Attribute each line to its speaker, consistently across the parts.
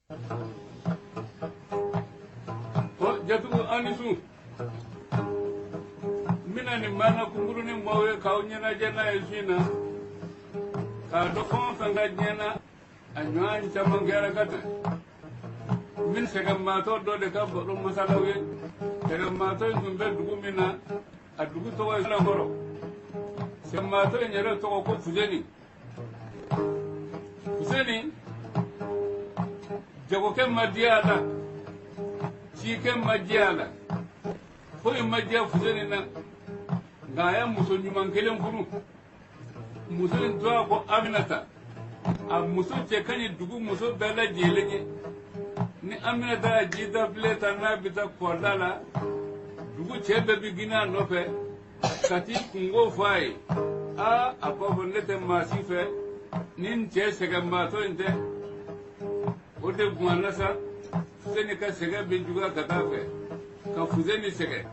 Speaker 1: Ɔ jatigiw, aw ni su. N bɛna nin maana kunkurunin bɔ aw ye k'aw ɲɛnajɛ n'a ye su in na, k'a dɔn fɛn o fɛn ka diɲɛ na, a ɲɔgɔn caman kɛra ka tɛmɛ. N bɛna sɛgɛnbaatɔ dɔ de ka baro masala aw ye. Sɛgɛnbaatɔ in tun bɛ dugu min na, a dugu tɔgɔ ye Sanankɔrɔ. Sɛgɛnbaatɔ in yɛrɛ tɔgɔ ko Fuseni. Fuseni, jagokɛ ma diya a la, cikɛ ma diya a la, foyi ma diya Fuseni na, nka a ye muso ɲuman kelen furu. Muso in tɔgɔ ko Aminata. A muso cɛ ka ɲi dugu muso bɛɛ lajɛlen ye. Ni Aminata ye ji dafilen ta n'a bɛ taa kɔda la, dugu cɛ bɛɛ bɛ girin a nɔfɛ ka t'i kunko fɔ a ye. Aa, a b'a fɔ ne tɛ maa si fɛ ni n cɛ sɛgɛnbaatɔ in tɛ. O de guwanna sa, Fuseni ka sɛgɛn bɛ juguya ka taa fɛ, ka Fuseni sɛgɛn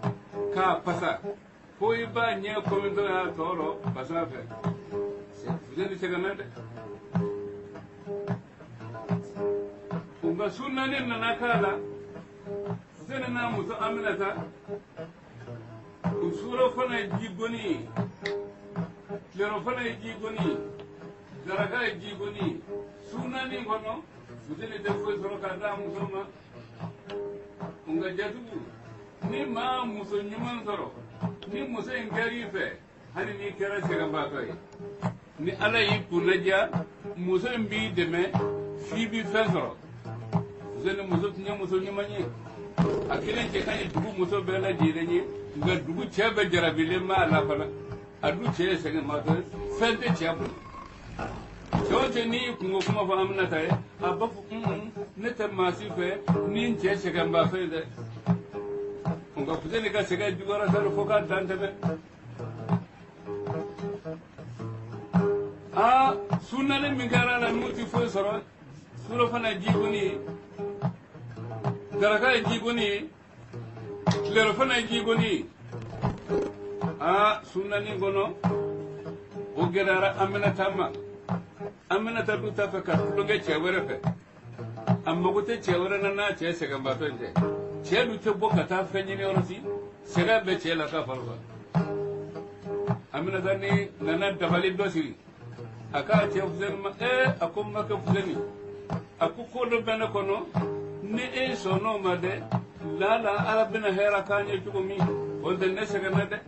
Speaker 1: k'a pasa fo i b'a ɲɛ kɔmintɔ y'a tɔɔrɔ pasa fɛ. Fuseni sɛgɛnna dɛ. Nka su naani nana k'a la, Fuseni n'a muso Aminata, u surɔfana ye jigoni ye, tilerɔfana ye jigoni ye, daraka ye jigoni ye. Su naani kɔnɔ, Fuseni tɛ foyi sɔrɔ k'a d'a muso ma. Nka jatigiw, ni maa muso ɲuman sɔrɔ, ni muso in kɛr'i fɛ, hali n'i kɛra sɛgɛnbaatɔ ye, ni Ala y'i kunnadiya, muso in b'i dɛmɛ f'i bɛ fɛn sɔrɔ. Fuseni muso tun ye muso ɲuman ye. A kelen cɛ ka ɲi dugu muso bɛɛ lajɛlen ye, nka dugu cɛ bɛɛ jarabilen b'a la fana. A du cɛ ye sɛgɛnbaatɔ ye, fɛn tɛ cɛ bolo. Cɛ o cɛ n'i y'i kunko kuma fɔ Aminata ye, a b'a fɔ ne tɛ maa si fɛ ni n cɛ sɛgɛnbaatɔ ye dɛ. Nka Fuseni ka sɛgɛn juguyara sa fo k'a dan tɛmɛ. Aa, su naani min kɛra a la, n'u ti foyi sɔrɔ, surɔfana ye jigoni ye, daraka ye jigoni ye, tilerɔfana ye jigoni ye. Aa, su naani kɔnɔ, o gɛlɛyara Aminata ma. Aminata dun t'a fɛ ka tulonkɛ cɛ wɛrɛ fɛ. A mago tɛ cɛ wɛrɛ na n'a cɛ sɛgɛnbaatɔ in tɛ. Cɛ dun tɛ bɔ ka taa fɛn ɲini yɔrɔ si, sɛgɛn bɛ cɛ la ka fara kan. Aminata ni nana dabali dɔ sigi, a k'a cɛ Fuseni ma, ee, a ko n makɛ Fuseni, a ko ko dɔ bɛ ne kɔnɔ, ni e sɔnn'o ma dɛ, lala Ala bɛna hɛrɛ k'an ye cogo min, o tɛ ne sɛgɛnna dɛ.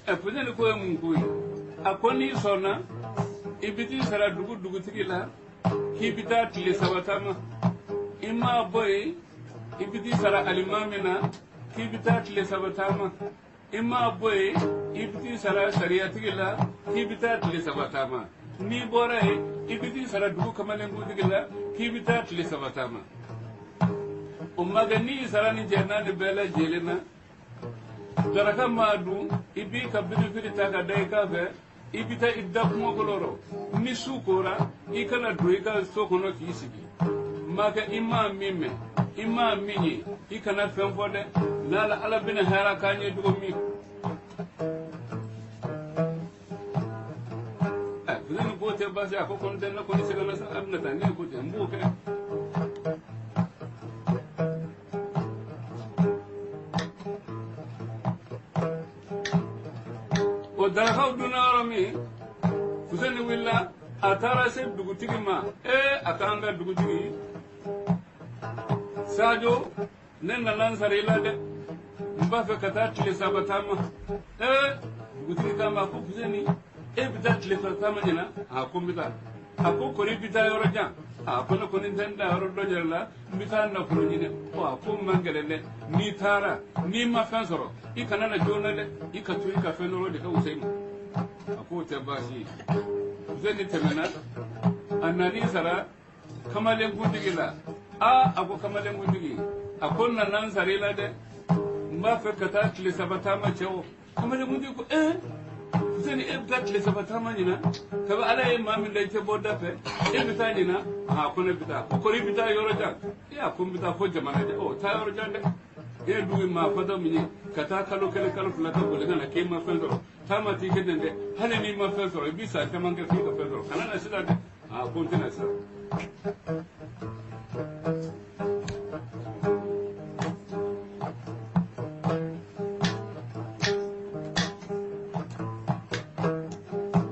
Speaker 1: Ɛ, Fuseni ko ye mun ko ye? A ko n'i sɔnna, i bɛ t'i sara dugu dugutigi la k'i bɛ taa tile saba taama. I m'a bɔ yen, i bɛ t'i sara alimami na k'i bɛ taa tile saba taama. I m'a bɔ yen, i bɛ t'i sara sariyatigi la k'i bɛ taa tile saba taama. N'i bɔra yen, i bɛ t'i sara dugu kamalenkuntigi la k'i bɛ taa tile saba taama. O ma kɛ, n'i sara ni cɛ naani bɛɛ lajɛlen na, daraka maa dun, i b'i ka birifini ta ka da i kan fɛ, i bɛ taa i da kungokolon rɔ. Ni su kora, i kana don i ka so kɔnɔ k'i sigi. Makɛ, i maa min mɛn, i maa min ye, i kana fɛn fɔ dɛ, lala Ala bɛna hɛrɛ k'an ye cogo min. Ɛ, Fuseni ko tɛ baasi. A ko kɔni tɛ, ne kɔni sɛgɛnna sa. A bɛna taa ne ko ten, n b'o kɛ. O darakaw dunna yɔrɔ min, Fuseni wulila, a taara se dugutigi ma. Ee, a k'an ka dugutigi Sajo, ne nana n sara i la dɛ, n b'a fɛ ka taa tile saba taama. Ee, dugutigi k'a ma ko Fuseni, e bɛ taa tile saba taama ɲina? A ko n bɛ taa. A ko kɔni bɛ taa yɔrɔ jan? A ko ne kɔni tɛ n da yɔrɔ dɔ yɛrɛ la, n bɛ taa nafolo ɲini. Ɔ, a ko man gɛlɛn dɛ, n'i taara n'i ma fɛn sɔrɔ, i kana na joona dɛ, i ka to i ka fɛn dɔrɔn de ka wusa i ma. A k'o tɛ baasi ye. Fuseni tɛmɛna, a nan'i sara kamalenkuntigi la. Aa, a ko kamalenkuntigi, a ko n nana n sara i la dɛ, n b'a fɛ ka taa tile saba taama. Cɛw, kamalenkuntigi ko ee, Fuseni, e bɛ taa tile saba taama ɲina? Kabi Ala ye maa min da, i tɛ bɔ da fɛ, e bɛ taa ɲina? A ko ne bɛ taa. Ko kɔri i bɛ taa yɔrɔ jan? E, a ko n bɛ taa fo jamana jan. Ɔ, taa yɔrɔ jan dɛ, e ye dugu maa fatɔ min ye ka taa kalo kelen kalo fila ka boli ka na k'e ma fɛn sɔrɔ, taama t'i kɛ ten dɛ. Hali n'i ma fɛn sɔrɔ, i bɛ san caman kɛ f'i ka fɛn sɔrɔ. Kana na sisan dɛ. A ko n tɛna siran.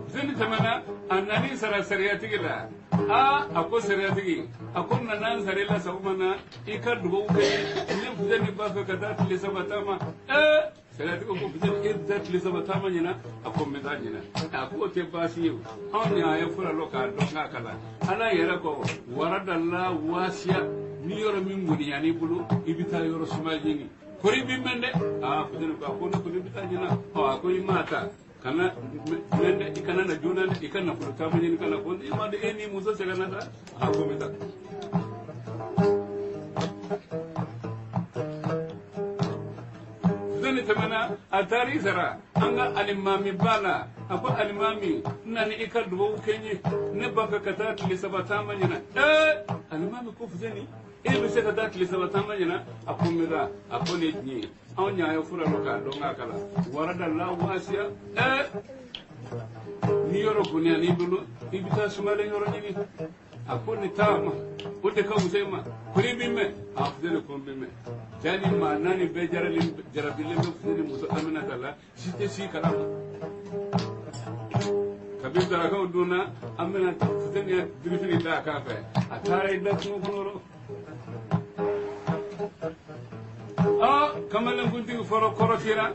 Speaker 1: Fuseni tɛmɛna, a nan'i sara sariyatigi la. Aa, a ko sariyatigi, a ko n nana n sara i la sɔgɔma na, i ka dugawu kɛ ne Fuseni b'a fɛ ka taa tile 3 taama. Ee, sariyatigi ko Fuseni, e bɛ taa tile 3 taama ɲina? A ko n bɛ taa ɲina. A ko o tɛ baasi ye o, anw y'a ye fura lɔ k'a dɔn k'a kalan. Ala yɛrɛ ko waradala waasiya, ni yɔrɔ min ŋoniya n'i bolo, i bɛ taa yɔrɔ suma ɲini. Kori b'i mɛn dɛ. Aa, Fuseni ko a ko ne kɔni bɛ taa ɲina. Ɔ, a ko i m'a ta kana mɛn dɛ, i kana na joona dɛ, i ka nafolo caman ɲini ka na. Ko i ma dɔn e ni muso sɛgɛnna sa. A ko n bɛ taa. Fuseni tɛmɛna, a taar'i sara an ka alimamiba la. A ko alimami, n nana i ka dugawu kɛ n ye, ne b'a fɛ ka taa tile 3 taama ɲina. Ee, alimami ko Fuseni, e bɛ se ka taa tile 3 taama ɲina? A ko n bɛ taa. A ko nin ye tiɲɛ ye, anw y'a ye fura dɔ k'a dɔn k'a kalan. Warada la waasiya. Ee, ni yɔrɔ bonya n'i bolo, i bɛ taa sumalen yɔrɔ ɲini. A ko nin taa ma, o de ka wusa i ma. Kori b'i mɛn? A Fuseni ko n b'i mɛn. Ja ni maa naani bɛɛ jarabilen bɛ Fuseni muso Aminata la, si tɛ si kalama. Kabi darakaw donna, Aminata Fuseni ye birifini da a kan fɛ, a taara i da kungo kɔnɔ. Aa, kamalenkuntigi fɔlɔ kɔrɔtira,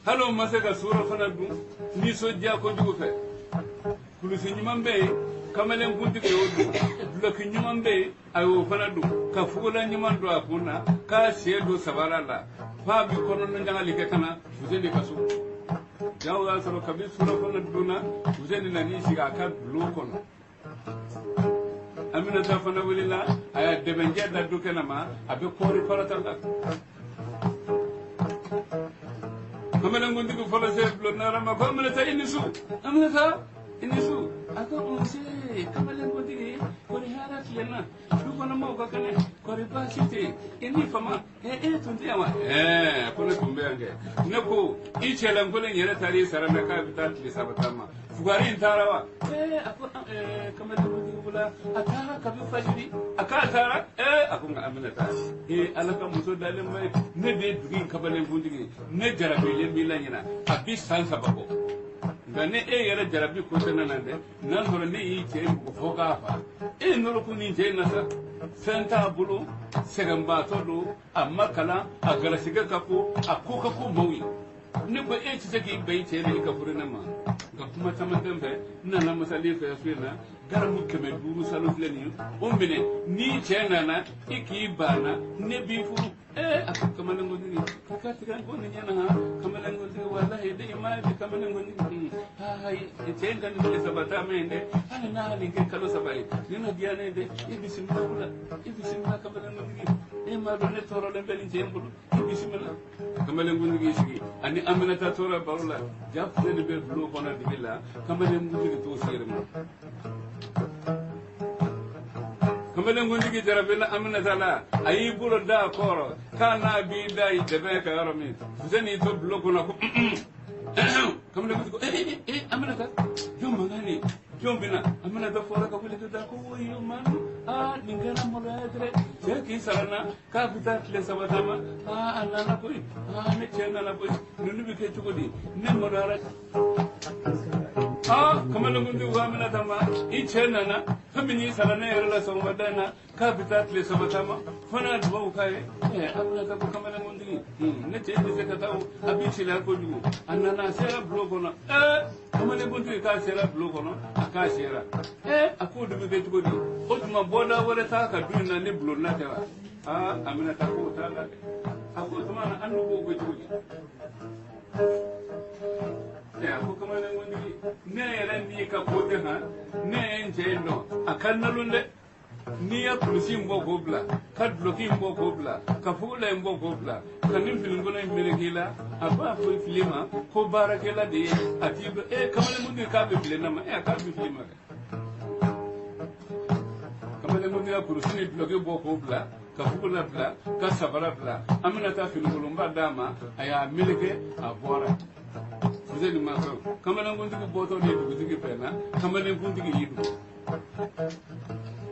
Speaker 1: hali o ma se ka surafana dun nisɔndiya kojugu fɛ. Kulusi ɲuman bɛ yen, kamalenkuntigi y'o don, dulɔki ɲuman bɛ yen, a y'o fana don, ka fugola ɲuman don a kun na, k'a sen don sabara la, f'a bɛ kɔnɔna ɲagali kɛ ka na Fuseni ka so. Jaw y'a sɔrɔ kabi surafana dunna, Fuseni nan'i sigi a ka bulon kɔnɔ. Aminata fana wulila, a y'a dɛmɛjɛ da du kɛnɛ ma, a bɛ kɔɔri parata la. Kamalenkuntigi fɔlɔ se bulonnara ma, ko Aminata i ni su. Aminata i ni su. A ko nse kamalenkuntigi, kɔri hɛrɛ tilenna, du kɔnɔ maaw ka kɛnɛ, kɔri baasi tɛ yen, i ni fama. E tun tɛ yan wa? Ɛɛ, ko ne tun bɛ yan kɛ. Ne ko i cɛlankolon yɛrɛ taara i sara na k'a bɛ taa tile 3 taama. Fugari in taara wa? Ee, a ko kamalenkuntigi wula, a taara kabi fajiri. A k'a taara? Ee, a ko nka Aminata, ee, Ala ka muso dalen ba ye, ne de ye dugu in kamalenkuntigi ye, ne jarabilen b'i la ɲina, a bi san 3 bɔ. Nka ni e yɛrɛ jarabi ko tɛ ne na dɛ, n'a sɔrɔ ne y'i cɛ bugɔ fo k'a fa. E ye nɔrɔ kun nin cɛ in na sa, fɛn t'a bolo, sɛgɛnbaatɔ don, a ma kalan, a garisigɛ ka ko, a ko ka ko maaw ye. Ne ko e tɛ se k'i bɛn i cɛ la i ka furu ne ma. Nka kuma caman tɛ n fɛ, n nana masalen fɛ so in na, garamu 500 salo filɛ nin ye, o minɛ, n'i cɛ nana i k'i banna, ne b'i furu. Ee, a ko kamalenkuntigi, k'i ka tigɛ ko nin ɲɛna han, kamalenkuntigi, walahi de ma bi kamalenkuntigi. Ha, cɛ in ka nin tile 3 taama in dɛ, hali n'a nin kɛ kalo 3 ye, nin na diya ne ye dɛ. I bisimila wula, i bisimila kamalenkuntigi, e m'a dɔn ne tɔɔrɔlen bɛ nin cɛ in bolo, i bisimila. Kamalenkuntigi sigi, ani Aminata tora baro la, ja Fuseni bɛ bulon kɔnɔ dibi la, kamalenkuntigi t'o si yɛrɛ ma. Kamalenkuntigi jarabila Aminata la, a y'i bolo da a kɔrɔ k'a n'a b'i da i dɛbɛ ka yɔrɔ min. Fuseni y'i to bulon kɔnɔ ko kamalenkuntigi ko ee ee Aminata, jɔn mankan nin, jɔn bɛ na? Aminata fɔra ka wuli ka taa ko woyo manu, aa nin kɛra maloya ye dɛ, cɛ k'i sara n na k'a bɛ taa tile 3 taama, aa a nana koyi, aa ne cɛ nana koyi, ninnu bɛ kɛ cogo di, ne maloyara. Aa, kamalenkuntigi ko Aminata ma, i cɛ nana, fɛn min y'i sara ne yɛrɛ la sɔgɔmada in na k'a bɛ taa tile 3 taama, fo n'a dugawu k'a ye. Ɛɛ, Aminata ko kamalenkuntigi, ne cɛ tɛ se ka taa o, a b'i cɛla kojugu. A nana, a sera bulon kɔnɔ. Ɛɛ, kamalenkuntigi k'a sera bulon kɔnɔ, a k'a sera. Ɛɛ, a k'o de bɛ kɛ cogo di? O tuma bɔda wɛrɛ t'a ka du in na ni bulon na tɛ wa? Aa, Aminata k'o t'a la dɛ. A ko o tuma na an dun b'o kɛ cogo di? A ko kamalenkuntigi, ne yɛrɛ n'i ka ko tɛ han, ne ye n cɛ in dɔn, a ka nalon dɛ. N'i ye kulusi in bɔ k'o bila, ka dulɔki in bɔ k'o bila, ka fugola in bɔ k'o bila, ka nin finikolon in meleke i la, a b'a fɔ i fili ma ko baarakɛla de ye, a t'i dɔn. Ee, kamalenkuntigi k'a bɛ fili ne ma, ee, k'a bɛ fili ma kɛ. Kamalenkuntigi ka kulusi ni dulɔki bɔ k'o bila, ka fugola bila, ka sabara bila, an bɛna taa finikolonba d'a ma, a y'a meleke, a bɔra. Fuseni ma fɛn kamalenkuntigi bɔtɔ ni dugutigi bɛnna kamalenkuntigi y'i dogo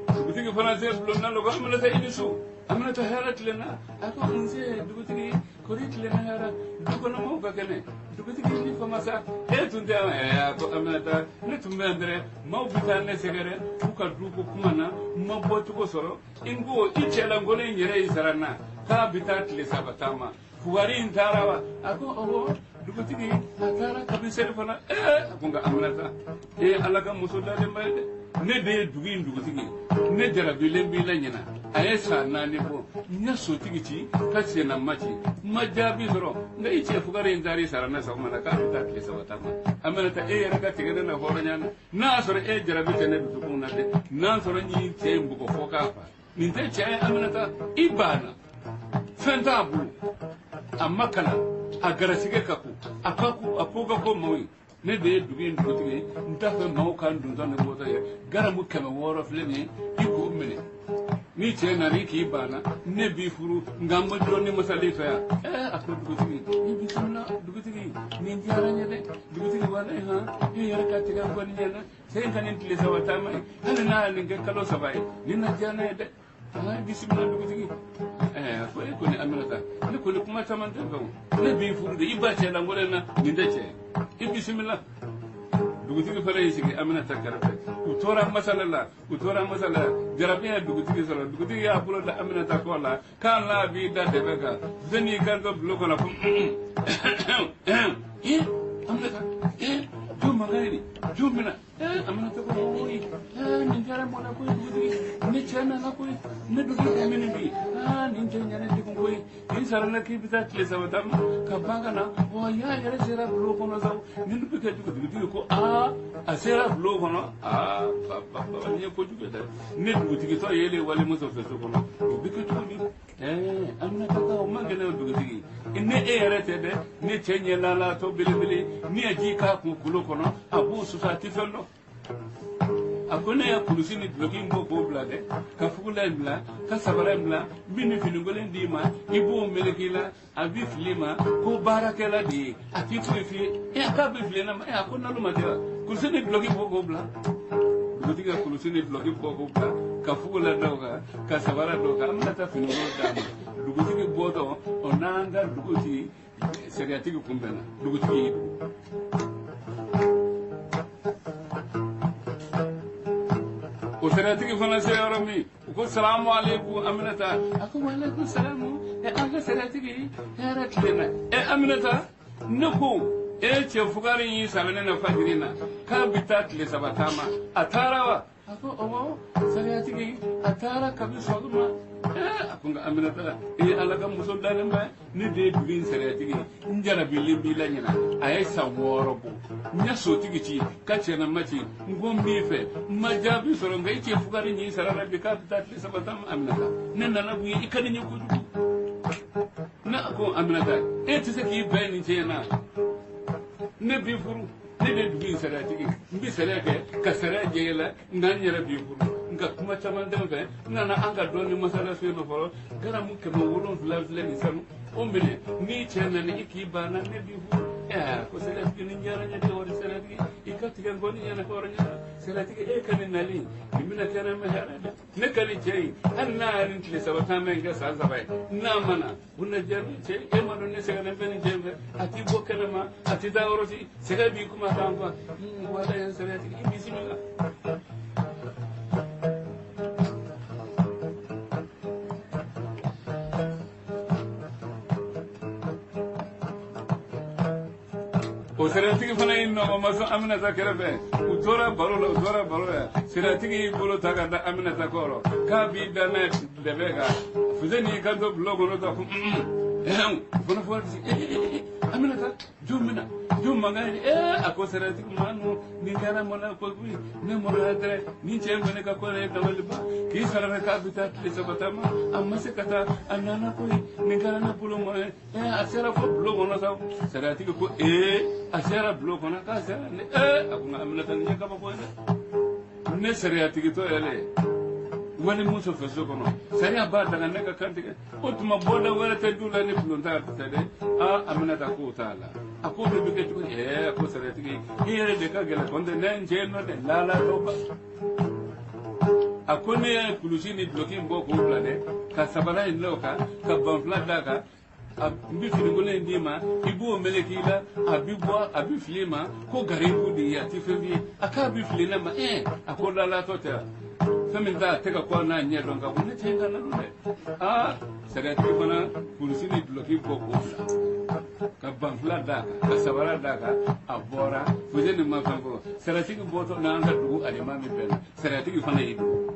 Speaker 1: dugutigi fana se bulon na ko Aminata i ni su Aminata hɛrɛ tilenna a ko nse dugutigi kori tilenna hɛrɛ du kɔnɔ maaw ka kɛnɛ dugutigi ni fama sa e tun tɛ yan a ko Aminata ne tun bɛ yan dɛrɛ maaw bɛ taa ne sɛgɛrɛ k'u ka du ko kuma na n ma bɔcogo sɔrɔ n ko i cɛlankolon in yɛrɛ y'i sara n na k'a bɛ taa tile saba taama fugari in taara wa a ko ɔwɔ dugutigi a taara kabi seli fana a ko nka Aminata e ye Ala ka muso dalenba ye dɛ ne de ye dugu in dugutigi ne jarabilen b'i la ɲina a ye san 4 bɔ n ye sotigi ci ka sennama ci n ma jaabi sɔrɔ nka i cɛ fugari in taara i sara ne sɔgɔma na k'a bɛ taa tile saba taama Aminata e yɛrɛ ka tigɛ ne na hɔrɔnya na n'a y'a sɔrɔ e jarabi tɛ ne dusukun na dɛ n'a sɔrɔ n y'i cɛ in bugɔ fo k'a fa nin tɛ cɛ ye Aminata i banna fɛn t'a bolo a ma kalan a garisigɛ ka ko a ka ko a ko ka ko maaw ye ne de ye dugu in dugutigi ye n t'a fɛ maaw ka n dontɔ ni bɔtɔ ye garamu 600 filɛ nin ye i k'o minɛ ni cɛ nana i k'i banna ne b'i furu nka n ma dɔɔni masalen fɛ yan a ko dugutigi i bisimila dugutigi nin diyara n ye dɛ dugutigi walayi han e yɛrɛ ka tigɛ n kɔni ɲɛna cɛ in ka nin tile saba taama ye hali n'a ye nin kɛ kalo 3 ye nin na diya ne ye dɛ bisimila dugutigi a ko e kɔni Aminata ne kɔni kuma caman tɛ fɛ o ne b'i furu de i ba cɛ lankolon na nin tɛ cɛ i bisimila dugutigi fana y'i sigi Aminata kɛrɛfɛ u tora masala la u tora masala la jarabi ye dugutigi sɔrɔ dugutigi y'a bolo da Aminata kɔ la k'a n'a b'i da dɛbɛ kan Fuseni y'i kanto bulon kɔnɔ ko Aminata jɔn mankan ye nin jɔn bɛna Aminata ko oyi nin kɛra mɔnɛ koyi dugutigi ne cɛ nana koyi ne dun bɛ min bi nin cɛ ɲɛna degun koyi nin sara ne k'i bɛ taa tile saba taama ka ban ka na wa y'a yɛrɛ sera bulon kɔnɔ sa nin bɛ kɛ cogo dugutigi ko a sera bulon kɔnɔ ba ba nin ye kojugu ye dɛ ne dugutigitɔ yelen walimuso fɛ so kɔnɔ o bɛ kɛ cogo di Aminata ka o man kɛnɛ o dugutigi ne e yɛrɛ tɛ dɛ ne cɛ ɲɛlala tɔ belebele ni ye ji k'a kun kulo kɔnɔ a b'o susu a tɛ fɛn dɔn a ko ne ye kulusi ni duloki in bɔ k'o bila dɛ ka fugula in bila ka sabara in bila n bɛ nin finikolon d'i ma i b'o meleke i la a bɛ fili i ma ko baarakɛla de ye a t'i foyi f'i ye a k'a bɛ fili ne ma a ko naloma tɛ wa kulusi ni duloki bɔ k'o bila dugutigi ka kulusi ni duloki bɔ k'o bila ka fugula da o kan ka sabara da o kan an bɛna taa finikolon d'a ma dugutigi bɔtɔ o n'an ka dugutigi sariyatigi kunbɛnna dugutigi y'i dogo o sariyatigi fana se yɔrɔ min u ko salamu aleykum Aminata a ko waaleykum salamu an ka sariyatigi hɛrɛ tilenna Aminata ne ko e cɛ fugari y'i sara ne na fajiri na k'a bɛ taa tile saba taama a taara wa a ko ɔwɔ sariyatigi a taara kabi sɔgɔma a ko nka Aminata e ye Ala ka muso dalenba ye ne de ye dugu in sariyatigi ye n jarabilen b'i la ɲina a ye san 6 bɔ n ye sotigi ci ka cɛnama ci n ko n b'i fɛ n ma jaabi sɔrɔ nka i cɛ fugari y'i sara la bi k'a bɛ taa tile saba taama Aminata ne nana mun ye i ka di n ye kojugu ne ko Aminata e tɛ se k'i bɛn nin cɛ in na ne b'i furu ne de dugu in sariyatigi n bɛ sariya kɛ ka sariya jɛ i la nka n yɛrɛ b'i furu nka kuma caman tɛ n fɛ n nana an ka dɔɔnin masala so yen nɔ fɔlɔ garamu 700 filɛ nin sanu o minɛ n'i cɛ nana i k'i banna ne b'i furu ko sariyatigi nin diyara n ye dɛ wari sariyatigi i ka tigɛ n kɔni ɲɛna hɔrɔnya la sariyatigi e ka nin nali nin bɛna kɛ ne ma hɛrɛ dɛ ne ka nin cɛ in hali n'a ye nin tile saba taama in kɛ san 3 ye n'a ma na o na diya ne cɛ e ma dɔn ne sɛgɛnnen bɛ nin cɛ in fɛ a t'i bɔ kɛnɛma a t'i taa yɔrɔ si sɛgɛn b'i kuma kan kuwa walayi sariyatigi i bisimila. O sariyatigi fana y'i nɔgɔ ma sɔn Aminata kɛrɛfɛ u tora baro la u tora baro la sariyatigi y'i bolo ta ka da Aminata kɔrɔ k'a b'i da n'a ye dɛbɛ kan Fuseni y'i kanto bulon kɔnɔ ta ko fana fɔ Aminata jɔn bɛna jɔn mankan ye a ko sariyatigi ma nu nin kɛra mɔnɛ kojugu ne maloya dɛrɛ nin cɛ in kɔni ka ko ye dabali ban k'i sara k'a bɛ taa tile saba taama a ma se ka taa a nana koyi nin kɛra ne bolo mɔnɛ a sera fo bulon kɔnɔ sa sariyatigi ko a sera bulon kɔnɔ k'a sera ne a ko nka Aminata nin ye kabako ye dɛ ne sariyatigitɔ yɛrɛ walimuso fɛ so kɔnɔ sariya b'a daga ne ka kan tigɛ o tuma bɔda wɛrɛ tɛ du la ni bulon ta tɛ dɛ Aminata k'o t'a la. A ko dɔ bɛ kɛ cogo di? A ko sariyatigi, i yɛrɛ de ka gɛlɛn kɔntɛ ne n cɛ nɔ dɛ lalatɔ ba. A ko ne ye kulusi ni duloki in bɔ k'o bila dɛ, ka sabara in da o kan, ka banfula d'a kan, n bɛ finikolon in d'i ma, i b'o meleke i la, a bɛ bɔ, a bɛ fili i ma ko garibu de ye, a tɛ fɛn f'i ye. A k'a bɛ fili ne ma, a ko lalatɔ tɛ wa? Fɛn min t'a tɛ ka kɔ n'a ɲɛ dɔn ka fɔ ne cɛ in ka nalon dɛ. Aa sariyatigi fana kulusi ni duloki bɔ k'o bila, ka banfula d'a kan, ka sabara d'a kan, a bɔra. Fuseni ma fɛn fɔ. Sariyatigi bɔtɔ n'an ka dugu alimami bɛnna, sariyatigi fana y'i dogo.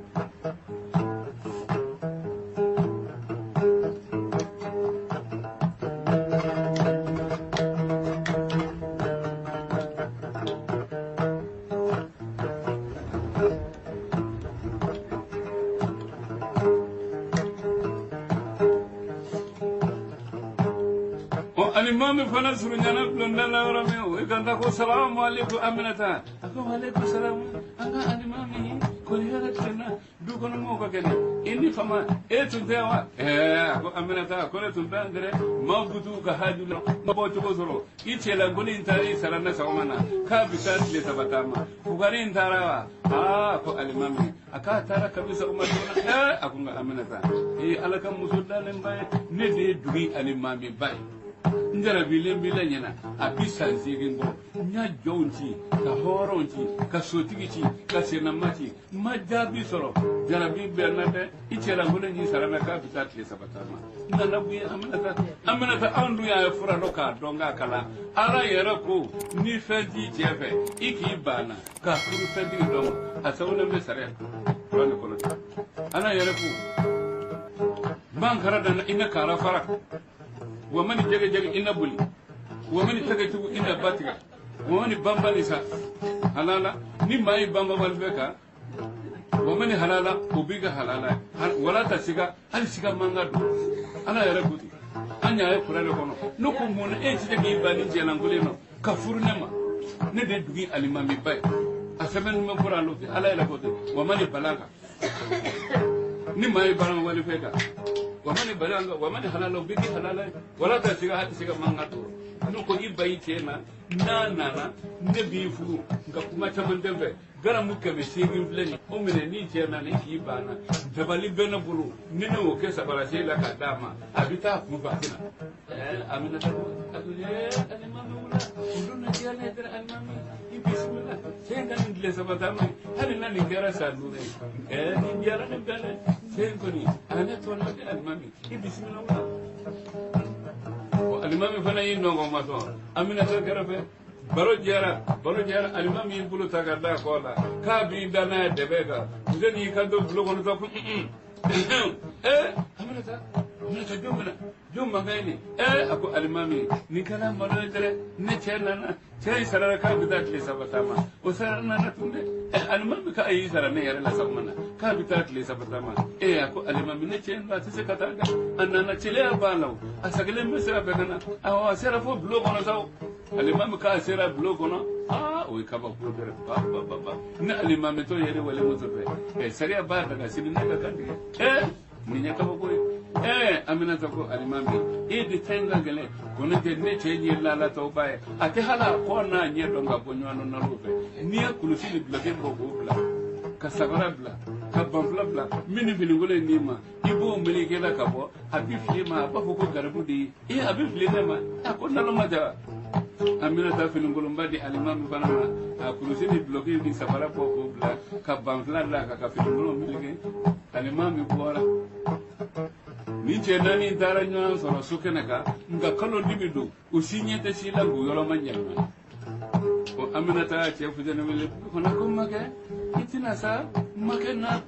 Speaker 1: Alimami fana surunyana bulonda la yɔrɔ min, o kan ta ko salamu aleykum Aminata. A ko aleykum salamu. An ka alimami kɔni hɛrɛ tilenna, du kɔnɔ mɔgɔw ka kɛnɛ, i ni fama, e tun tɛ wa? A ko Aminata, ko ne tun bɛ yan dɛrɛ, maaw bɛ t'u ka haju la, ma bɔ cogo sɔrɔ, i cɛlankoli in taara i sara ne sɔgɔma na, k'a bɛ taa tile saba taama, fugari in taara wa? Aa ko alimami, a k'a taara kabi sɔgɔma joona. A ko nka Aminata, ee Ala ka muso dalenba ye, ne de ye dugu alimami ba ye. N jarabilen b'i la ɲɛna, a bi san 8 bɔ, n y'a jɔnw ci, ka hɔrɔnw ci, ka sotigi ci, ka sennama ci, n ma jaabi sɔrɔ. Jarabi bɛ n na dɛ, i cɛlankolon y'i sara na k'a bɛ taa tile saba taama. N nana bonya Aminata. Aminata, anw dun y'a fura dɔn k'a dɔn k'a kalan. Ala yɛrɛ ko ni fɛn t'i cɛ fɛ, i k'i banna k'a furu fɛntigi dɔ ma, a sɛbɛnnen bɛ sariya kuranɛ kɔnɔ. Ala yɛrɛ ko ban kara dana i na kara fara, wa mani jɛgɛ jɛgɛ i na boli, wa mani tɛgɛ tugu i na ba tigɛ, wa mani banba ni sa halala, ni maa ye banba wali fɛ kan, wa mani halala o b'i ka halala ye, wala ta siga, hali siga man ka don. Ala yɛrɛ ko ten, an y'a ye kuranɛ kɔnɔ. Ne ko mun na e tɛ se k'i ban ni cɛlankolon ma ka furu ne ma? Ne de ye dugu alimami ba ye, a sɛbɛnnen bɛ kuranɛ fɛ. Ala yɛrɛ ko ten, wa mani balan kan, ni maa ye baara wali fɛ kan, wa mani balan kan, wa mani halala o b'i k'i halala ye, wala ta siga, hali siga man ka don. Ne ko i ba i cɛ ma, n'a nana ne b'i furu, nka kuma caman tɛ n fɛ. Garamu 800 filɛ nin, o minɛ n'i cɛ nana i k'i banna, dabali bɛ ne bolo, ni ne y'o kɛ sabarase la ka d'a ma, a bɛ taa kun fɛ a tɛ na. Aminata ko a ko alimami wula o dun na diya ne ye dɛrɛ. Alimami i bisimila, cɛ in ka nin tile saba taama ye, hali n'a nin kɛra san 5 ye, nin diyara ne bɛɛ dɛ, cɛ in kɔni a ne tɔɔrɔ dɛ. Alimami i bisimila wula. Alimami fana y'i nɔgɔn ma sɔn Aminata kɛrɛfɛ. Baro jɛra, baro jɛra, alimami y'i bolo ta ka da kɔ la k'a b'i da n'a ye dɛbɛ kan. Fuseni y'i kanto bulon kɔnɔ sa ko Aminata, Aminata jɔn bɛna jɔn mankan ye nin? A ko alimami, nin kɛra malo ye dɛrɛ, ne cɛ nana, cɛ in sarala k'a bɛ taa tile saba taama, o sara nana tun dɛ. Alimami k'a y'i sara ne yɛrɛ la sɔgɔma na k'a bɛ taa tile saba taama. A ko alimami, ne cɛ in a tɛ se ka taa dɛ, a nana cɛlɛya b'a la o, a sagilen bɛ sira fɛ ka na, awɔ a sera fo bulon kɔnɔ sa o. Alimami k'a sera bulon kɔnɔ, aa o ye kabako dɛrɛ, ba ba ba ba, ne alimami tɔ yɛrɛ wale muso fɛ, sariya b'a daga sini ne ka kan tigɛ, nin ye kabako ye. Aminata ko alimami, e de ta in ka gɛlɛn, ko ne tɛ ne cɛ ye lalatɔba ye, a tɛ hali a kɔ n'a ɲɛ dɔn ka bɔ ɲɔgɔn na fɛ. N'i ye kulusi ni duloki bɔ k'o bila, ka sabara bila, ka banfula bila, min ni finikolon in d'i ma, i b'o meleke la ka bɔ, a bɛ fili ma, a b'a fɔ ko garibu de ye, a bɛ fili ne ma, a ko naloma tɛ wa? Aminata finikolonba di alimami fana ma, a kulusi ni duloki ni sabara bɔ k'o bila, ka banfula d'a kan, ka finikolon meleke. Alimami bɔra. Ni cɛ naani taara ɲɔgɔn sɔrɔ so kɛnɛ kan, nka kalo dibi don, u si ɲɛ tɛ si la k'u yɔrɔ ma ɲɛnama. O Aminata y'a cɛ Fuseni wele fana ko makɛ, i tɛna sa makɛ na.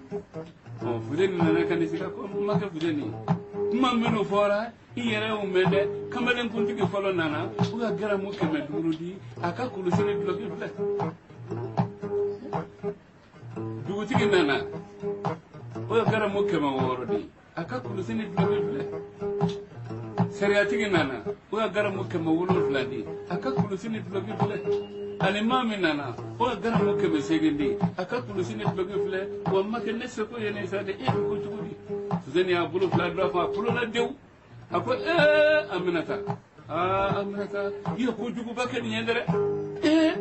Speaker 1: Fuseni nana ka n'i sigi ko makɛ Fuseni, kuma minnu fɔra i yɛrɛ y'o mɛn dɛ, kamalenkuntigi fɔlɔ nana, u ka garamu 500 di, a ka kulusi ni duloki filɛ. Dugutigi nana, o ye garamu 600 di, a ka kulusi ni duloki filɛ. Sariyatigi nana, o ye garamu 700 di, a ka kulusi ni duloki filɛ. Alimami nana, o ye garamu 800 di, a ka kulusi ni duloki filɛ. Wa makɛ ne seko ye ne sa dɛ, e bɛ ko cogo di? Fuseni y'a bolo fila don a kun, a kulo la dewu. A ko Aminata, Aa Aminata, i ye kojuguba kɛ nin ye dɛ. Ee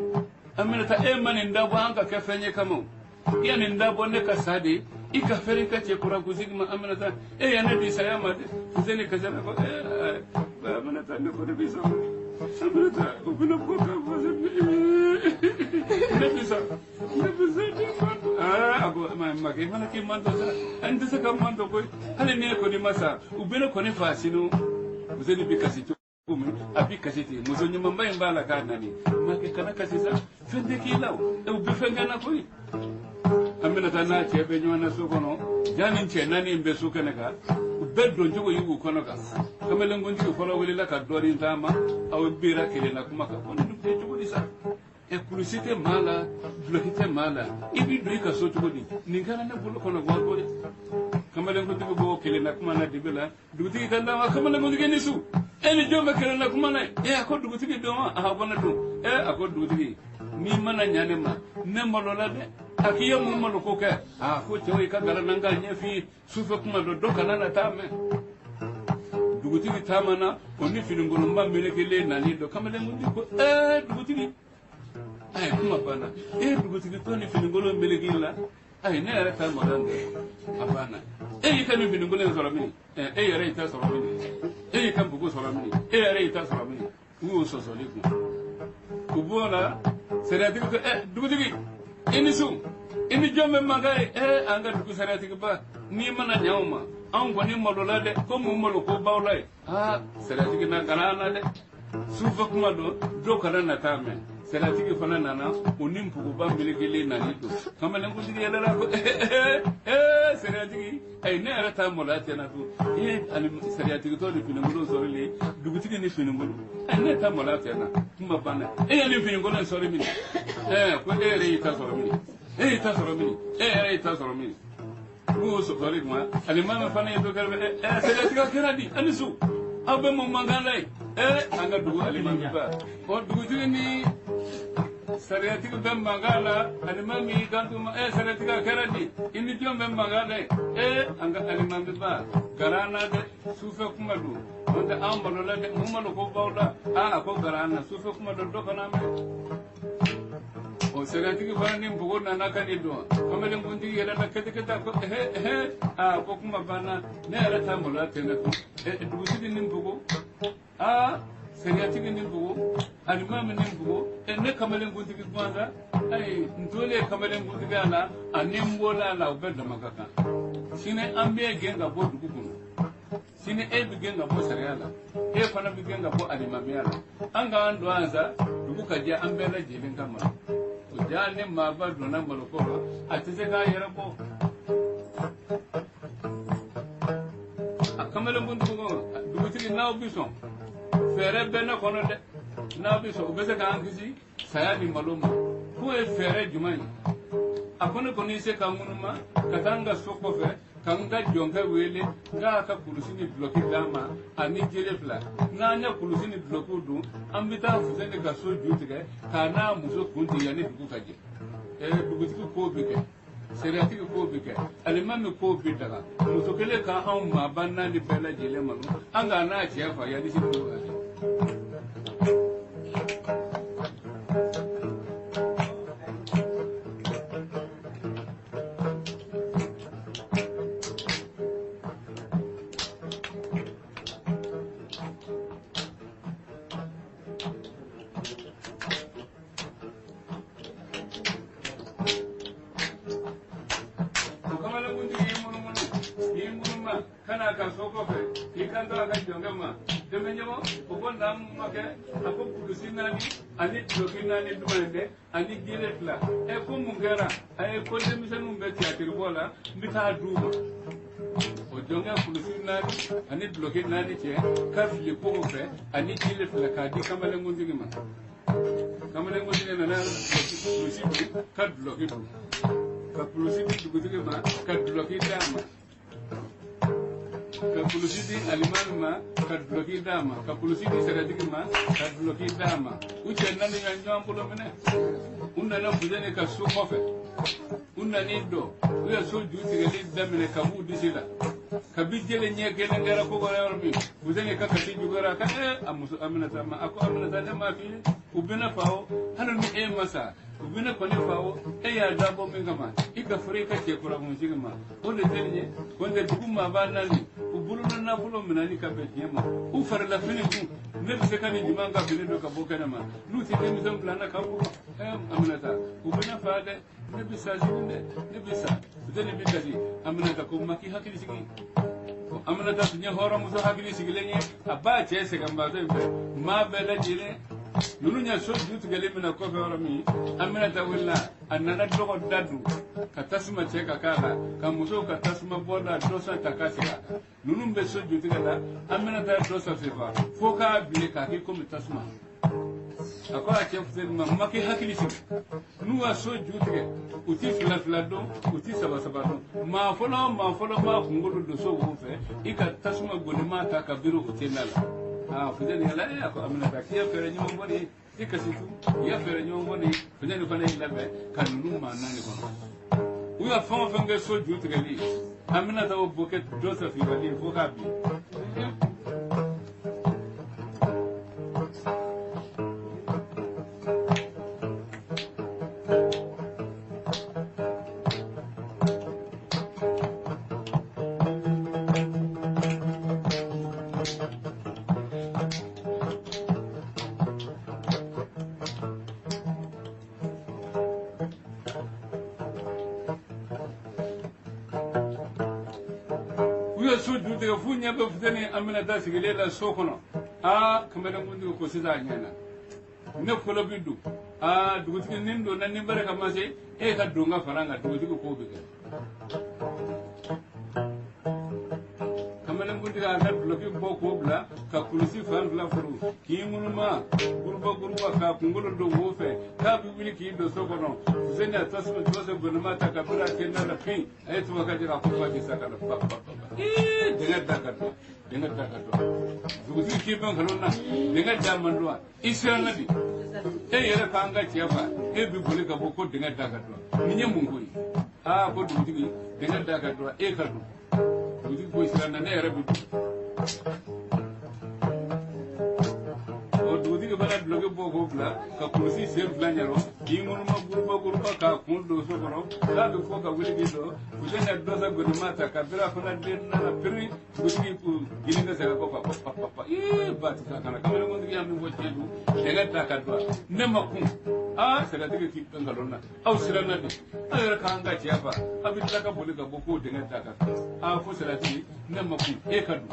Speaker 1: Aminata, e ma nin dabɔ an ka kɛ fɛn ye kama o. I ye nin dabɔ ne ka sa de, i ka fɛrɛ i ka cɛ kura kunsigi ma. Aminata, e ye ne di saya ma dɛ. Fuseni kasira ko ee Aminata, ne kɔni bi sa. Aminata, u bɛna bɔ ka fɔ ne bi sa, ne bi sa, ne ma. Aa a ko makɛ, i mana k'i mantɔ sa, an tɛ se ka mantɔ koyi. Hali ni e kɔni ma sa, u bɛna kɔni fa sini. Fuseni bi kasi cogo min, a bi kasi ten. Muso ɲumanba in b'a la k'a nani. Makɛ, kana kasi sa, fɛn tɛ k'i la o, u bɛ fɛn kɛ n na koyi. Aminata n'a cɛ bɛ ɲɔgɔn na so kɔnɔ, ja ni cɛ naani in bɛ so kɛnɛ kan, u bɛɛ don cogo y'u kɔnɔ kan. Kamalenkuntigi fɔlɔ wulila ka dɔɔnin taama, aw bira kelen na kuma kan ko nin dun bɛ cogo di sa? Ɛ kulusi tɛ maa la, duloki tɛ maa la, i b'i don i ka so cogo di? Nin kɛra ne bolo kɔnɔ wariko de. Kamalenkuntigi b'o kelen na kuma na dibi la, dugutigi ka d'a ma. Kamalenkuntigi ni su, e ni jɔn bɛ kelen na kuma na? E a ko dugutigi don wa? A ko ne don. E a ko dugutigi, n'i mana ɲa ne ma, ne malola dɛ. A k'i ye mun malo ko kɛ? A ko cɛw, i ka gala na n k'a ɲɛf'i ye sufɛ kuma dɔ, dɔ kana na taa mɛn. Dugutigi taamana, o ni finikolonba melekelen nani dɔ. Kamalenkuntigi ko ee dugutigi, ayi kuma banna. Ee dugutigi tɔ ni finikolon melekelen la, ayi ne yɛrɛ ta maloya tɛ, a banna. E y'i ka nin finikolon in sɔrɔ min? E yɛrɛ y'i ta sɔrɔ min? E y'i ka npogo sɔrɔ min? E yɛrɛ y'i ta sɔrɔ min? U y'o sɔsɔli kun. U b'o la, sariyatigi ko ɛ dugutigi, i ni su, i ni jɔn bɛ mankan ye? Ɛ an ka dugu sariyatigiba, n'i mana ɲɛ o ma, anw kɔni malola dɛ, ko mun malo ko baw la ye. Aa sariyatigi na kana an na dɛ, sufɛ kuma don, dɔw kana na taa mɛn. Sariyatigi fana nana, o ni npogoba melekelen nani don. Kamalenkuntigi yɛlɛla ko ee sariyatigi, ayi ne yɛrɛ ta maloya tɛ na tun. Ee ani sariyatigi tɔ ni finikolon sɔrɔlen, dugutigi ni finikolon, ayi ne ta maloya tɛ na, kuma banna. E ye nin finikolon sɔrɔ min? Ɛɛ ko e yɛrɛ y'i ta sɔrɔ min? E y'i ta sɔrɔ min? E yɛrɛ y'i ta sɔrɔ min? U y'o sɔsɔli kuma. Alimami fana ye dɔ kɛrɛfɛ. Ɛ sariyatigi kɛra di? Ani su, aw bɛ mun mankan la ye? Ɛ an ka dugu alimami ba, ɔ dugutigi ni sariyatigi bɛ mankan la. Alimami y'i kanto ma, ɛ sariyatigi a kɛra di? I ni jɔn bɛ mankan la ye? Ɛ an ka alimami ba, gara an na dɛ, sufɛ kuma don, n'o tɛ an malola dɛ, mun malo ko baw la. Aa a ko gara an na, sufɛ kuma don, dɔ kana mɛn. O sariyatigi fana ni npogo nana ka nin don. Kamalenkuntigi yɛlɛla kɛtɛkɛtɛ ko ehe ehe, aa ko kuma banna, ne yɛrɛ ta maloya tɛ ne kun. Dugutigi ni npogo, aa sariyatigi ni npogo, alimami ni npogo, ne kamalenkuntigi gansan, ayi n tolen kamalenkuntigiya la ani n bɔla a la, o bɛɛ dama ka kan. Sini an bɛ gɛn ka bɔ dugu kɔnɔ, sini e bɛ gɛn ka bɔ sariya la, e fana bɛ gɛn ka bɔ alimamiya la. An k'an don an sa, dugu ka jɛ an bɛɛ lajɛlen ka malo. O ja ni maaba donna maloko la, a tɛ se k'a yɛrɛ bɔ. A kamalenkuntigi ko dugutigi, n'aw bi sɔn, fɛɛrɛ bɛ ne kɔnɔ dɛ, n'aw bi sɔn, o bɛ se k'an kisi saya ni malo ma. K'o ye fɛɛrɛ jumɛn ye? A ko ne kɔni se ka ŋunuma ka taa n ka so kɔfɛ ka n ka jɔnkɛ wele, n k'a ka kulusi ni dulɔki d'a ma ani jele fila. N'an ye kulusi ni dulɔkiw don, an bɛ taa Fuseni ka so ju tigɛ k'a n'a muso kun tigɛ yanni dugu ka jɛ. Dugutigi k'o bɛ kɛ, sariyatigi k'o bɛ kɛ, alimami k'o bɛ daga. Muso kelen ka anw maaba naani bɛɛ lajɛlen malo, an k'a n'a cɛ fa yanni sini dugu ka jɛ. Kana ka so kɔfɛ, i kan to a ka jɔnkɛ ma dɛmɛɲɔgɔn. O ko n'an ma kɛ, a ko kulusi naani ani duloki naani duman dɛ ani gele fila. Ɛ ko mun kɛra? A ye ko denmisɛnninw bɛ tiyatiri bɔ la, n bɛ taa d'u ma. O jɔnkɛ kulusi naani ani duloki naani cɛ ka fili kogo fɛ ani gele fila k'a di kamalenkuntigi ma. Kamalenkuntigi nana kulusi dun ka duloki dun, ka kulusi di dugutigi ma ka duloki d'a ma, ka kulusi di alimami ma ka duloki d'a ma, ka kulusi di sariyatigi ma ka duloki d'a ma. U cɛ naani ka ɲɔgɔn bolo minɛ, u nana Fuseni ka so kɔfɛ, u nan'i dɔ, u ye so ju tigɛli daminɛ ka b'u disi la. Kabi jele ɲɛ kelen kɛra ko wɛrɛ yɔrɔ min Fuseni ka kasi juguyara ka a muso Aminata ma a ko Aminata ne m'a f'i ye u bɛna fa o hali ni e ma sa u bɛna kɔni fa o e y'a dabɔ min kama i ka furu i ka cɛ kura kunsigi ma o de tɛ nin ye ko n tɛ dugu maaba naani u bolola nafolo minɛli ka bɛn tiɲɛ ma u farila fini kun ne bɛ se ka nin jumɛn ka fini don ka bɔ kɛnɛ ma n'u tɛ denmisɛn bila n na ka bugɔ Aminata u bɛna fa dɛ ne bɛ sa sini dɛ ne bɛ sa Fuseni bɛ kasi Aminata ko ma k'i hakili sigi Aminata tun ye hɔrɔnmuso hakili sigilen ye a b'a cɛ sɛgɛnbaatɔ in fɛ maa bɛɛ lajɛlen ninnu ye so ju tigɛli min na kɔfɛ yɔrɔ min Aminata wulila a nana dɔgɔ da don ka tasuma cɛ ka k'a la ka musow ka tasuma bɔ da dɔ san ta k'a sigi a kan ninnu bɛ so ju tigɛ la Aminata ye dɔ san senfa fo k'a bilen k'a kɛ komi tasuma a ko a cɛ Fuseni ma ma k'i hakili sigi n'u ka so ju tigɛ u ti fila fila dɔn u ti saba saba dɔn maa fɔlɔ b'a kunkolo don so wo fɛ i ka tasuma gonimaa ta ka biri o tenda la aa Fuseni yɛlɛ a ko Aminata k'i ye fɛɛrɛ ɲuman bɔ nin ye i kasi tu i ye fɛɛrɛ ɲuman bɔ nin ye Fuseni fana y'i labɛn ka ninnu maa naani kɔnɔ u ya fɛn o fɛn kɛ so ju tigɛli Aminata o bɔ kɛ dɔ safibali ye fo k'a bin. Fu ɲɛ bɛ Fuseni Aminata sigilen la so kɔnɔ aa kamalenkutigi ko sisan a ɲɛna ne fɔlɔ bi don aa dugutigi ni n donna ni barika ma se e ka don ka fara n kan dugutigi k'o bɛ kɛ kamalenkutigi a ka dulɔki bɔ k'o bila ka kulusi fan fila furu k'i ŋunuma guruba guruba k'a kunkolo don wo fɛ k'a bɛ wuli k'i don so kɔnɔ Fuseni a tasuma tɔsɛ gɔnima ta ka biri a tenda la fin a ye tubabu ka jira a ko fa k'i sa ka na fa fa fa dingɛ da ka dɔn dingɛ da ka dɔn dugutigi k'i bɛ nkalon na dingɛ da man dɔn i siranna de e yɛrɛ k'an ka cɛ fa e bɛ boli ka bɔ ko dingɛ da ka dɔn nin ye mun ko ye aa ko dugutigi dingɛ da ka dɔn e ka dɔn dugutigi ko i siranna ne yɛrɛ bɛ dɔn o dugutigi fana dulɔki bɔ k'o bila ka kulusi sen fila ɲɛrɔ k'i ŋunuma guruba guruba k'a kun don so kɔnɔ k'a bɛ fɔ ka wuli k'i jɔ Fuseni ye dɔ sa gɔnima ta ka bira fana den nana piri dugutigi ko gini ka segin kɔfɛ ko pa pa pa ee ba ti sa kana kamalenkutigi y'a min fɔ tiɲɛ don dingɛ da ka don ne ma kun aa sɛgɛtigi k'i bɛ nkalon na aw siranna de aw yɛrɛ k'an ka cɛ fa aw bɛ tila ka boli ka bɔ k'o dingɛ da ka don aa fo sɛgɛtigi ne ma kun e ka don.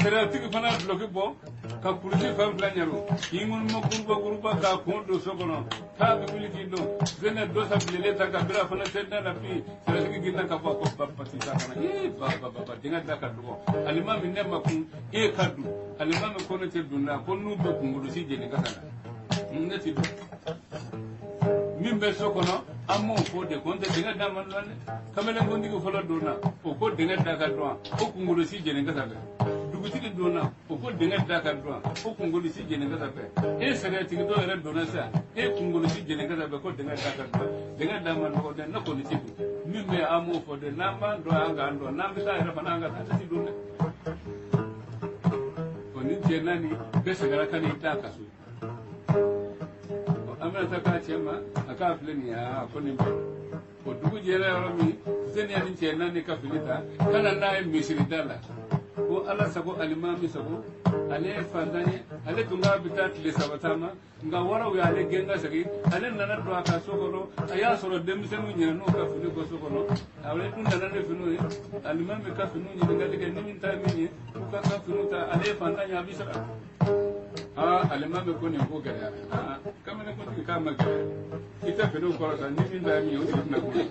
Speaker 1: Sɛgɛtigi fana dulɔki bɔ ka kulusi fan fila ɲɛrɔ k'i ŋunuma guruba guruba k'a kun don so kɔnɔ k'a bɛ wuli k'i don Fuseni ye dɔ sa bilenlen ta ka bira fana senda la fin sɛgɛtigi girinna ka bɔ a ko ba pati sa kana ee ba ba ba dingɛ da ka dɔgɔ alimami ne ma kun e ka don alimami ko ne tɛ don na ko n'u bɛ kunkolosi jeni ka na ne ti don min bɛ so kɔnɔ an m'o fɔ de ko n tɛ dingɛ da man dɔn dɛ kamalenkutigi fɔlɔ donna o ko dingɛ da ka dɔn o kunkolosi jeni ka fɛ dugutigi donna o ko dingɛ da ka dɔn o kunkolosi jeni ka fɛ e sɛgɛtigi dɔ yɛrɛ donna sisan e kunkolosi jeni ka fɛ ko dingɛ da ka dɔn dingɛ da man dɔgɔ dɛ ne kɔni ti don min bɛ an m'o fɔ dɛ n'an b'an dɔn an k'an dɔn n'an bɛ taa yɛrɛ fana an ka taa ne ti don dɛ o ni cɛ naani bɛɛ sɛgɛra ka n'i da ka so Aminata k'a cɛ ma a k'a filɛ nin ye aa ko nin bɛ o dugu jɛra yɔrɔ min Fuseni ni cɛ naani ka fini ta ka na n'a ye misiri da la ko ala sago alimami sago ale ye fantan ye ale tun k'a bɛ taa tile saba taama nka waraw y'ale gɛn ka segin ale nana don a ka so kɔnɔ a y'a sɔrɔ denmisɛnninw ɲinɛn'u ka fini kɔ so kɔnɔ ale dun nana ni finiw ye alimami ka finiw ɲininkali kɛ ni min ta ye min ye k'u ka finiw ta ale ye fantan ye a bɛ sara aa alimami ko nin ko gɛlɛyara aa kamalenkutigi k'a ma gɛlɛya i tɛ finiw kɔrɔta ni min ta ye min ye o tigi tɛna kuma.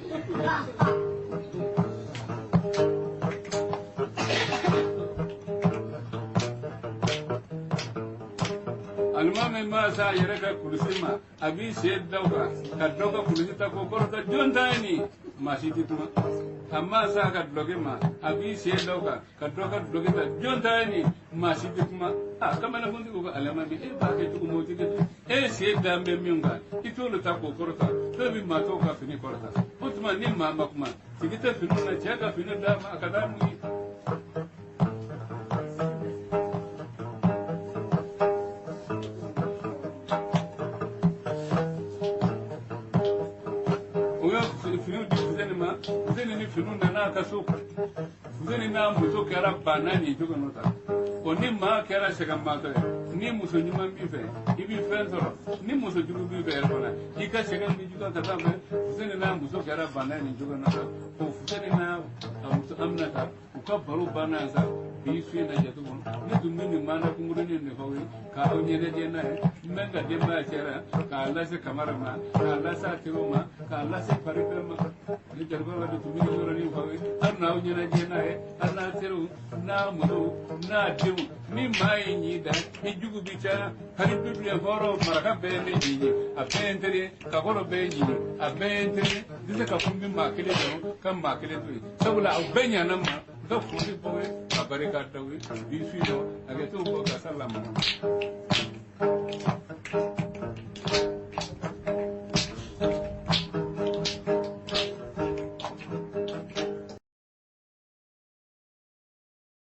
Speaker 1: Alimami min maa s'a yɛrɛ ka kulusi ma, a b'i sen da o kan ka dɔ ka kulusi ta k'o kɔrɔta. Jɔn ta ye nin? Maa si tɛ kuma. A maa s'a ka dulɔki ma, a b'i sen da o kan ka dɔ ka dulɔki ta. Jɔn ta ye nin? Maa si tɛ kuma. A kamalekuntigi ko alimami, e b'a kɛ cogo min o tɛ kɛ ten. E sen da bɛ min kan, i t'olu ta k'o kɔrɔta. Dɔw bɛ maa tɔw ka fini kɔrɔta. O tuma ni maa ma kuma, tigi tɛ finiw na, cɛ ka fini d'a ma a ka taa mun ye. O ye finiw di Fuseni ma. Fuseni ni finiw nana a ka so. Fuseni n'a muso kɛra banna nin cogo nɔ ta. O ni maa kɛra sɛgɛnbaatɔ ye, ni muso ɲuman b'i fɛ, i bɛ fɛn sɔrɔ. Ni muso jugu b'i fɛ yɛrɛ fana, i ka sɛgɛn bɛ juguya ka taa fɛ. Fuseni n'a muso kɛra banna nin cogo nɔ ta. O Fuseni n'a muso Aminata, u ka baro banna yan sa. Bi su in na jate kɔnɔ, ne tun bɛ nin maana kunkurunin de f'aw ye k'aw ɲɛnajɛ n'a ye. N bɛ n ka denbaya cɛra k'a lase Kamara ma, k'a lase a teriw ma, k'a lase pari bɛɛ ma. Ne Jaliba de tun bɛ nin yɔrɔnin f'aw ye. Aw n'aw ɲɛnajɛ n'a ye, aw n'a teriw n'a musow n'a denw. Ni maa ye ɲi da, i jugu bi caya. Hali bi bilen hɔrɔn maraka bɛɛ ye ne ɲi ye, a bɛɛ ye n teri ye, kakɔlɔ bɛɛ ye ɲi ye, a bɛɛ ye n teri ye. N tɛ se ka fɔ n bɛ maa kelen dɔrɔn ka maa kelen to yen, sabula aw bɛɛ ɲana n ma. N ka foli b'aw ye, ka barika d'aw ye. Bi su in na, hakɛto bɔ ka sa lamɔ.